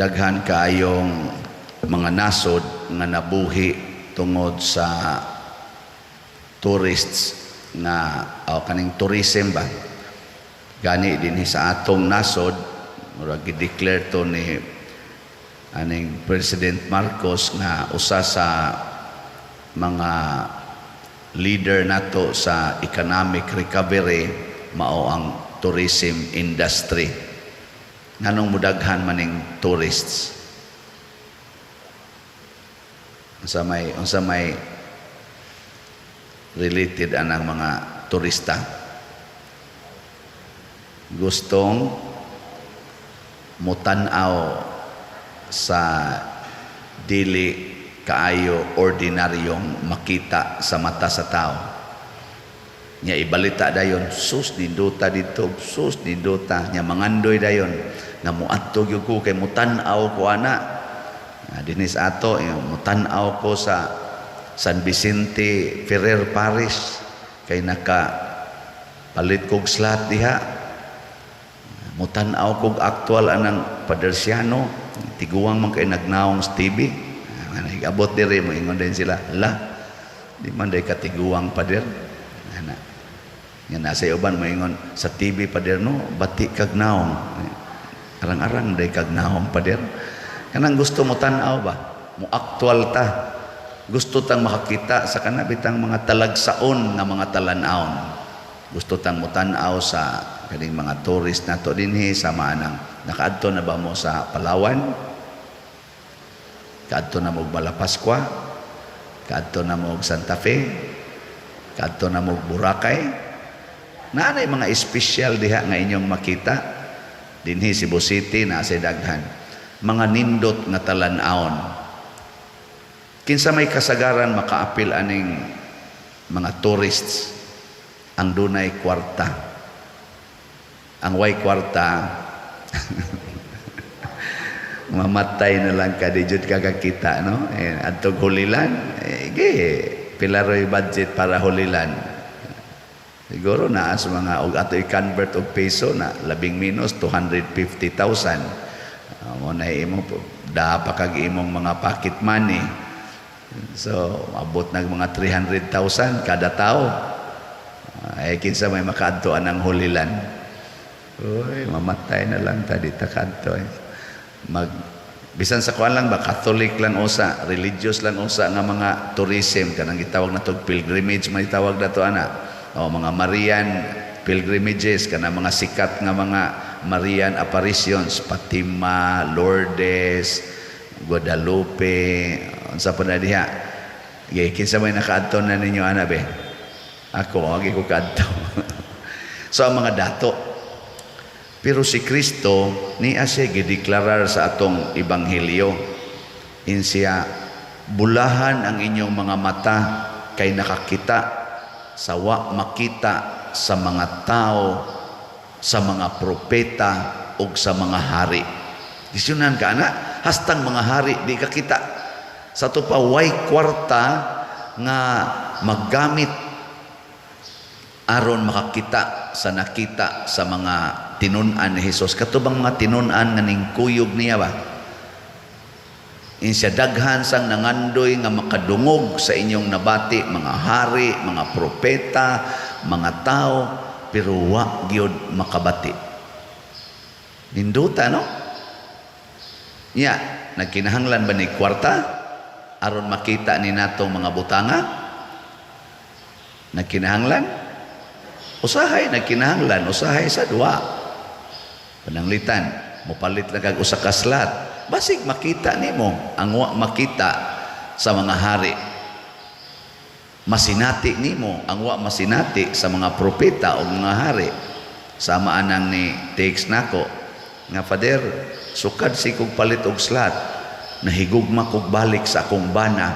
Daghan kaayong mga nasod nga nabuhi tungod sa tourists nga o kaning tourism ba. Gani dinhi sa atong nasod, murag gi-declare to ni aning President Marcos nga usa sa mga leader nato sa economic recovery mao ang tourism industry. Nganong mudaghan maning tourists? Unsa may related anang mga turista? Gustong mutan-aw sa dili kaayo ordinaryong makita sa mata sa tao. Nya ibalita dayon, "Sus, nindota dito, sus, nindota." Nya mangandoy dayon nga muadto gyud ko kay mutan-aw ko ana. Dinhi sa ato, yung mutan-aw ko sa San Vicente Ferrer Parish kay naka palit kog slot diha. Mutan-aw kog actual anang Padersiano, tiguang man kay nagnaong sa TV. Abot diri, moingon din sila, "La, di man day katiguang pader." Ana. Nga nasa uban moingon sa TV, "Pader no, bati kag naong." Arang-arang day kag naong, pader. Kanang gusto mo tan-aw ba? Mo actual ta. Gusto tang makakita sa kana bitang mga talagsaon nga mga talan-awon. Gusto tang mutan-aw sa kaning mga tourist nato dinhi, sama anang nakaadto na ba mo sa Palawan? Kaadto na mo og Malapascua? Kaadto na mo og Santa Fe? Kaadto na mo og Boracay? Naa nay mga espesyal diha nga inyong makita. Dinhi Cebu City naa say daghan. Mga nindot nga talan-awon. Kinsa may kasagaran makaapil aning mga tourists? Ang dunay kwarta. Ang way kwarta, mamatay na lang ka, di jud ka kakita, no? Eh, adtog Holy Land, eh, ge, pila ro'y budget para Holy Land? Siguro naa sa mga, og ato i-convert og peso na, labing minus 250,000. Mo na imo da pa kag imong mga pocket money. So, abot nag mga 300,000 kada tao. Ay kinsa may makaadto anang Holy Land? Uy, mamatay na lang ta, di ta kaadto eh. Mag bisan sa kuan lang ba, Catholic lang usa, religious lang usa nga mga tourism, kanang gitawag na tog pilgrimage, may tawag na to ana. O mga Marian pilgrimages, kanang mga sikat nga mga Marian apparitions, Fatima, Lourdes, Guadalupe, unsa pa na diha. Ge, kinsa may nakaadto na ninyo ana be? Ako, agi ko kaadto. So ang mga dato. Pero si Kristo, niya siya gideklarar sa atong ebanghelyo. Insiya, "Bulahan ang inyong mga mata kay nakakita sa wa makita sa mga tao, sa mga propeta ug sa mga hari." Disyunan ka ana, hastang mga hari di kakita. Sa ato pa way kwarta nga maggamit aron makakita sa nakita sa mga tinun-an ni Hesus. Katubang mga tinun-an nga ning kuyog niya ba? Insya, "Daghan sang nangandoy nga makadungog sa inyong nabati, mga hari, mga propeta, mga tao, pero wa gyud makabati." Ninduta, no? Nya, nagkinahanglan ba ni kwarta aron makita ni natong mga butanga? Nagkinahanglan? Usahay nagkinahanglan, usahay sa duwa. Pananglitan, mopalit lang kag usa ka slot. Basig makita nimo ang wa makita sa mga hari. Masinati nimo ang wa masinati sa mga propeta o mga hari. Sama anang ni text nako nga, "Father, sukad si kog palit og slot, nahigugma kog balik sa akong bana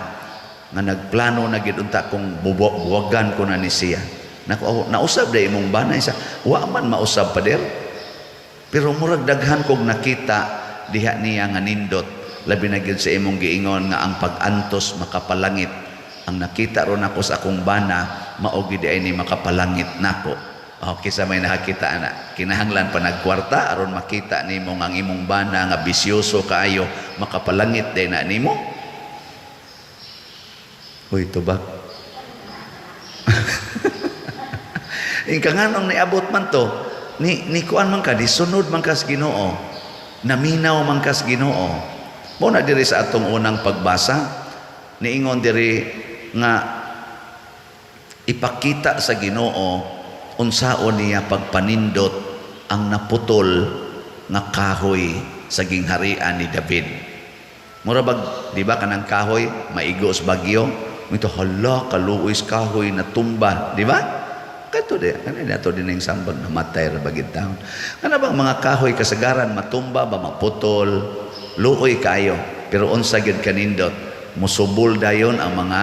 nga nagplano na gid unta kong buwagan ko na ni siya." Nako, "Oh, nausab da imong bana?" Isa, "Wa man mausab, Pader. Pero murag daghan kog nakita diha niya nga nindot, labi na gyud sa imong giingon nga ang pag-antos makapalangit. Ang nakita ron ako sa akong bana, mao gid ay ni makapalangit nako." Oh, kinsa may nakakita ana? Kinahanglan pa nagkwarta aron makita nimo nga ang imong bana nga bisyoso kaayo makapalangit din na nimo. Uy, tubak. Ing kanganong niabot man to, ni kuan man ka, di sunod man kas Ginoo. Naminaw man kas Ginoo. Mo na diri sa atong unang pagbasa, niingon diri nga ipakita sa Ginoo unsaon niya pagpanindot ang naputol nga kahoy sa gingharian ni David. Mura bag, di ba kanang kahoy maigo sa bagyo? Mito hala kaluoy sa kahoy natumba, di ba? Kato di, kanina ato din ang sambag namatay ra bagid taon. Kana bang mga kahoy kasagaran matumba ba, maputol, luoy kayo. Pero unsa gyud kanindot, musubol dayon ang mga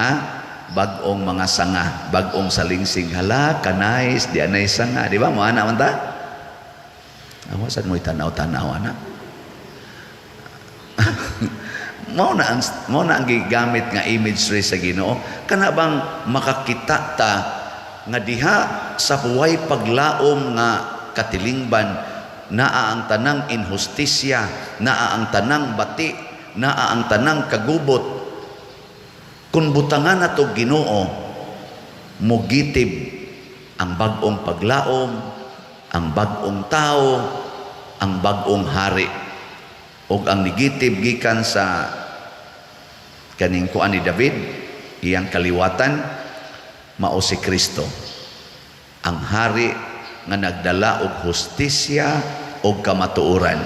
bag-ong mga sanga, bag-ong salingsing. Hala, kanais, di anay sanga, di ba? Mo ana man ta? Awasan mo tanaw-tanaw ana. Mao na ang gigamit nga imagery sa Ginoo. Kana bang makakita ta nga diha sa huway paglaom nga katilingban, naa ang tanang inhustisya, naa ang tanang bati, naa ang tanang kagubot. Kung butangan nato Ginoo, mugitib ang bag-ong paglaom, ang bag-ong tao, ang bag-ong hari. Og ang nigitib gikan sa kaning kuan ni David, iyang kaliwatan, mao si Kristo. Ang hari nga nagdala og hustisya og kamatuoran.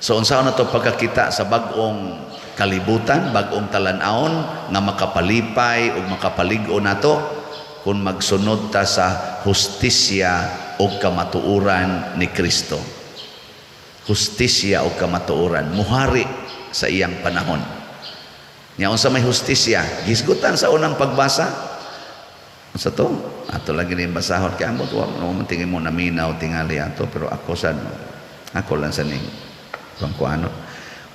So unsaon na to pagkakita sa bag-ong kalibutan, bag-ong talan-awon nga makapalipay ug makapalig-o nato kung magsunod ta sa hustisya ug kamatuoran ni Kristo. Hustisya ug kamatuoran, muhari sa iyang panahon. Nya unsa may hustisya? Gisgutan sa unang pagbasa. Unsa to? Ato lagi ni basahon kay ambot wa no man tingin mo naminaw tingali ato, pero ako sa ako lang sa ning kuan.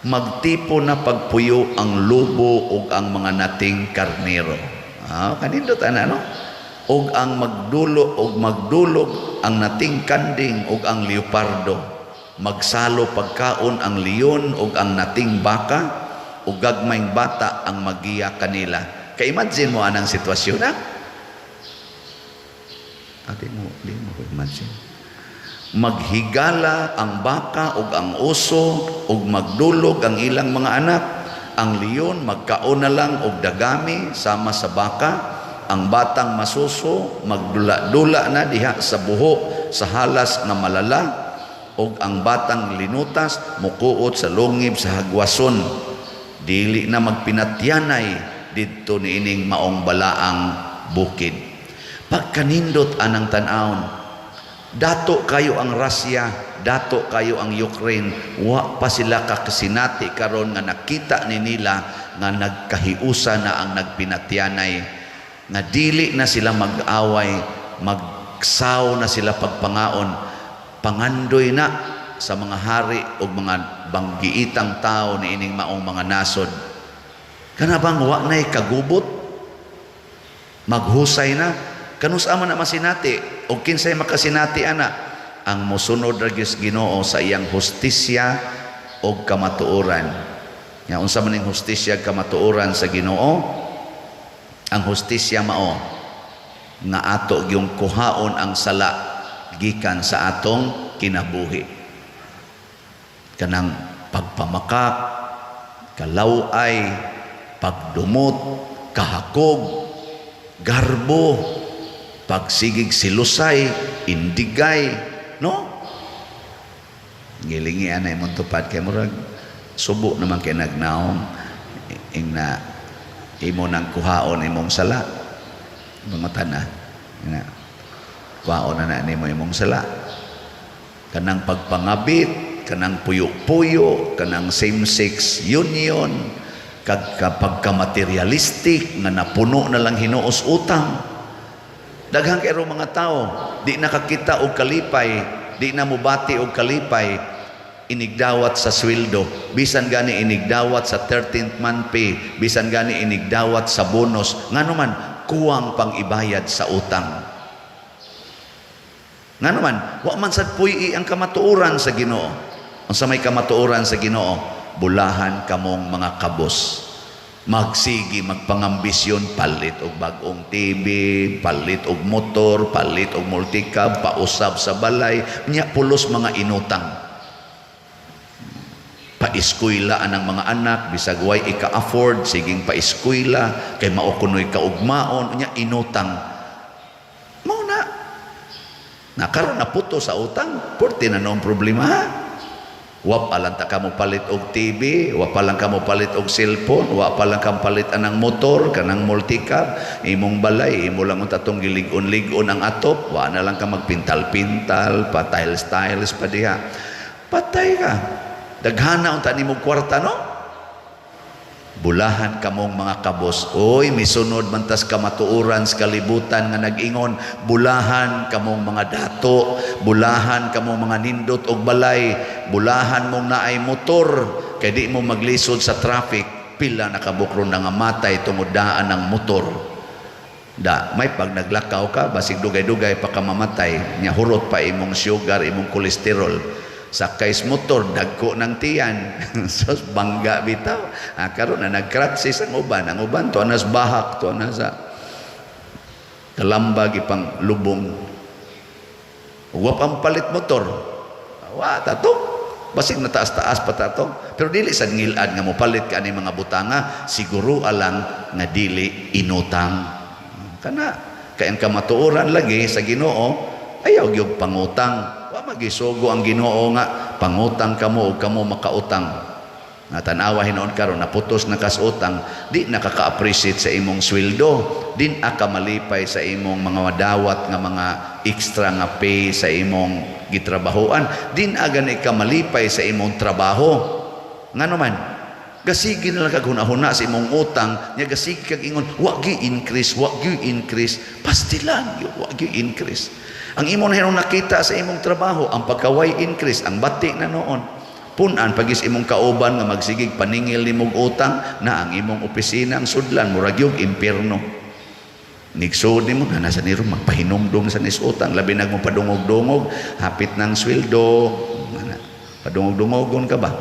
Magtipo na pagpuyo ang lobo ug ang mga nating karnero. Ah, kanindot ana, no? Og ang magdulo og magdulog ang nating kanding ug ang leopardo. Magsalo pagkaon ang leon ug ang nating baka ug gagmayng bata ang magiya kanila. Ka-imagine mo anang sitwasyon na? Ah, di mo imagine. Maghigala ang baka ug ang oso ug magdulog ang ilang mga anak. Ang leon magkaon na lang og dagami sama sa baka. Ang batang masuso magdula-dula na diha sa buho sa halas nga malala, ug ang batang linutas mukuot sa lungib sa hagwason. Dili na magpinatyanay didto niining maong balaang bukid. Pagkanindot anang tan-awon, dato kayo ang Russia, dato kayo ang Ukraine, wa pa sila kakasinati karon nga nakita ni nila nga nagkahiusa na ang nagpinatyanay, nga dili na sila mag-away, magsaw na sila pagpangaon, pangandoy na sa mga hari o mga banggiitang tao ni ining maong mga nasod. Kana bang wa na'y kagubot? Maghusay na. Kanus man na masinati o kinsay makasinati ana? Ang mosunod ra gyud Ginoo sa iyang hustisya og kamatuoran. Nya unsa man ning hustisya ug kamatuoran sa Ginoo? Ang hustisya mao nga ato gyung kuhaon ang sala gikan sa atong kinabuhi. Kanang pagpamakak, kalaway, pagdumot, kahakog, garbo, pagsigig silusay, indigay, no? Gilingi anay mong tupad kay murag subo naman kay nagnaong ing na imo nang kuhaon imong sala. Mga tana, na kuhaon na na nimo imong sala. Kanang pagpangabit, kanang puyo-puyo, kanang same-sex union, kag pagka-materialistic nga napuno na lang hinuos utang. Daghang kay mga tao di nakakita og kalipay, di na mobati og kalipay inigdawat sa sweldo, bisan gani inigdawat sa 13th month pay, bisan gani inigdawat sa bonus, ngano man kuwang pang ibayad sa utang. Nga naman, wa man sad puy ang kamatuoran sa Ginoo. Unsa may kamatuoran sa Ginoo? Bulahan kamong mga kabos. Magsigi magpangambisyon, palit og bag-ong TV, palit og motor, palit og multicab, pausab sa balay, nya pulos mga inutang. Paeskwela anang mga anak bisag way ika-afford, siging paeskwela kay mao kunoy kaugmaon, nya inutang. Mao na na karon naputo sa utang, porte na noong problema, ha? Wa pa lang ta kamo palit og TV, wa pa lang kamo palit og cellphone, wa pa lang kamo palit anang motor, kanang multicab, imong balay, imo lang unta tong gilig-on-lig-on ang atop, wa na lang ka magpintal-pintal, pa tiles-tiles pa diha. Patay ka. Daghana unta nimo kwarta, no? Bulahan kamong mga kabos. Oy, misunod man tas kamatuoran sa kalibutan nga nag-ingon, bulahan kamong mga dato, bulahan kamong mga nindot og balay, bulahan mong naay motor, kay di mo maglisod sa traffic, pila na kabuk ron nangamatay tungod daan ng motor. Da, may pag naglakaw ka, basig dugay-dugay pa ka mamatay, nya hurot pa imong sugar, imong kolesterol. Sakay sa motor, dagko ng tiyan. Sos, bangga bitaw. Ah, karon na nagkratsis ang uban. Ang uban, tuwa na sa bahak, tuwa na sa kalambag, ipang lubong. Wa pang palit motor. Wa, tato. Basig na taas-taas pa tato. Pero dili sa ngilad nga mopalit ka ani mga butanga, siguro alang nga dili inutang. Kana, kay ang kamatuoran lagi sa Ginoo, ayaw gyud pangutang. Wa magisugo ang Ginoo nga pangutang kamo og kamo makautang. Na tan-awa hinuon karon, naputos na kas utang, di na ka-appreciate sa imong sweldo, di na ka malipay sa imong mga madawat nga mga extra nga pay sa imong gitrabahoan, di na gani ka malipay sa imong trabaho. Ngano man? Gasigi na lang kag huna-huna sa imong utang, nya gasigi kag ingon, "Wa gi increase, wa gi increase." Pastilan, wa gi increase. Ang imo na nakita sa imong trabaho, ang pagkaway increase, ang bati na noon. Punan pagis imong kauban nga magsigig paningil nimong utang na ang imong opisina ang sudlan murag yung impierno. Nigsud nimo na nasa niro magpahinumdum sa nis utang, labi nag mo padungog-dungog hapit ng sweldo. Padungog-dungogon ka ba?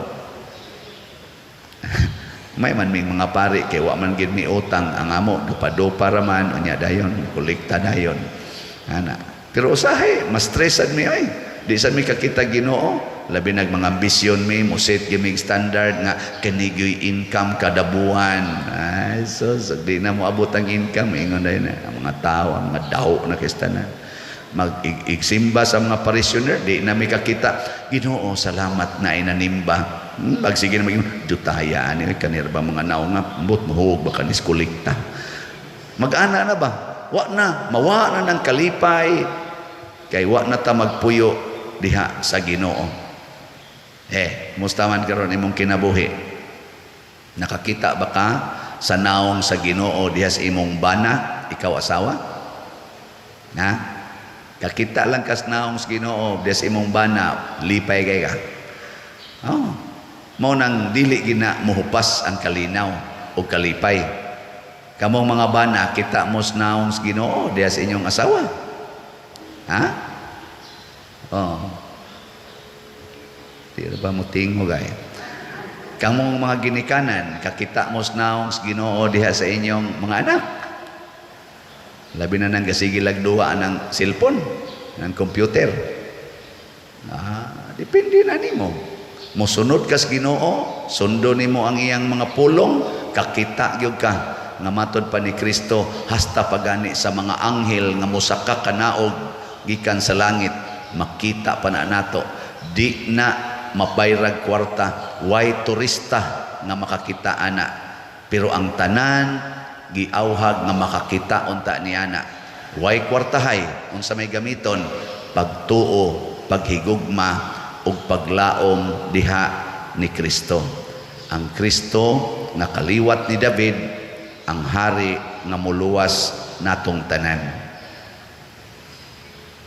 May man ming mga pari kay wa man gid mi utang, ang amo dupa-dupa ra man, unya dayon kolekta dayon ana. Pero usahay mas stress sad mi ay di sad mi kakita Ginoo, labi nag mga ambisyon mi, mo set gyud mig standard nga kani gyud income kada buwan. Ay so, so di na mo abot ang income, ingon dayon na ang mga tao, ang mga daw na kistanan mag igsimba sa mga parishioner, di na mi kakita Ginoo, salamat na inanimba. Pag sige na maging dutaya ani kanira ba mga naong nga but muhug ba kanis kolekta, mag-ana na ba? Wa na mawa na ng kalipay kay wa na ta magpuyo diha sa Ginoo. Eh, musta man karon imong kinabuhi? Nakakita ba ka sa naong sa Ginoo diha sa imong bana, ikaw asawa? Ha? Kakita lang kas naong sa Ginoo diha sa imong bana, lipay kay ka. Oh. Mao nang dili gina muhupas ang kalinaw o kalipay. Kamong mga bana, kita mo sa naong sa Ginoo diha sa inyong asawa. Ha? Oh. Di ba mo tingog ay? Kamong mga ginikanan, kakita mo sa naong sa Ginoo diha sa inyong mga anak. Labi na nang gasigi duwa ng cellphone, ng computer. Ah, depende na nimo. Mosunod ka sa Ginoo, sundo nimo ang iyang mga pulong, kakita gyud ka nga matod pa ni Kristo, hasta pagani sa mga anghel nga mosaka kanaog gikan sa langit, makita pa na nato. Di na mabayrag kwarta, way turista nga makakita ana. Pero ang tanan giawhag nga makakita unta ni ana. Way kwartahay, unsa may gamiton? Pagtuo, paghigugma ug paglaom diha ni Kristo. Ang Kristo nga kaliwat ni David, ang hari nga muluwas natong tanan.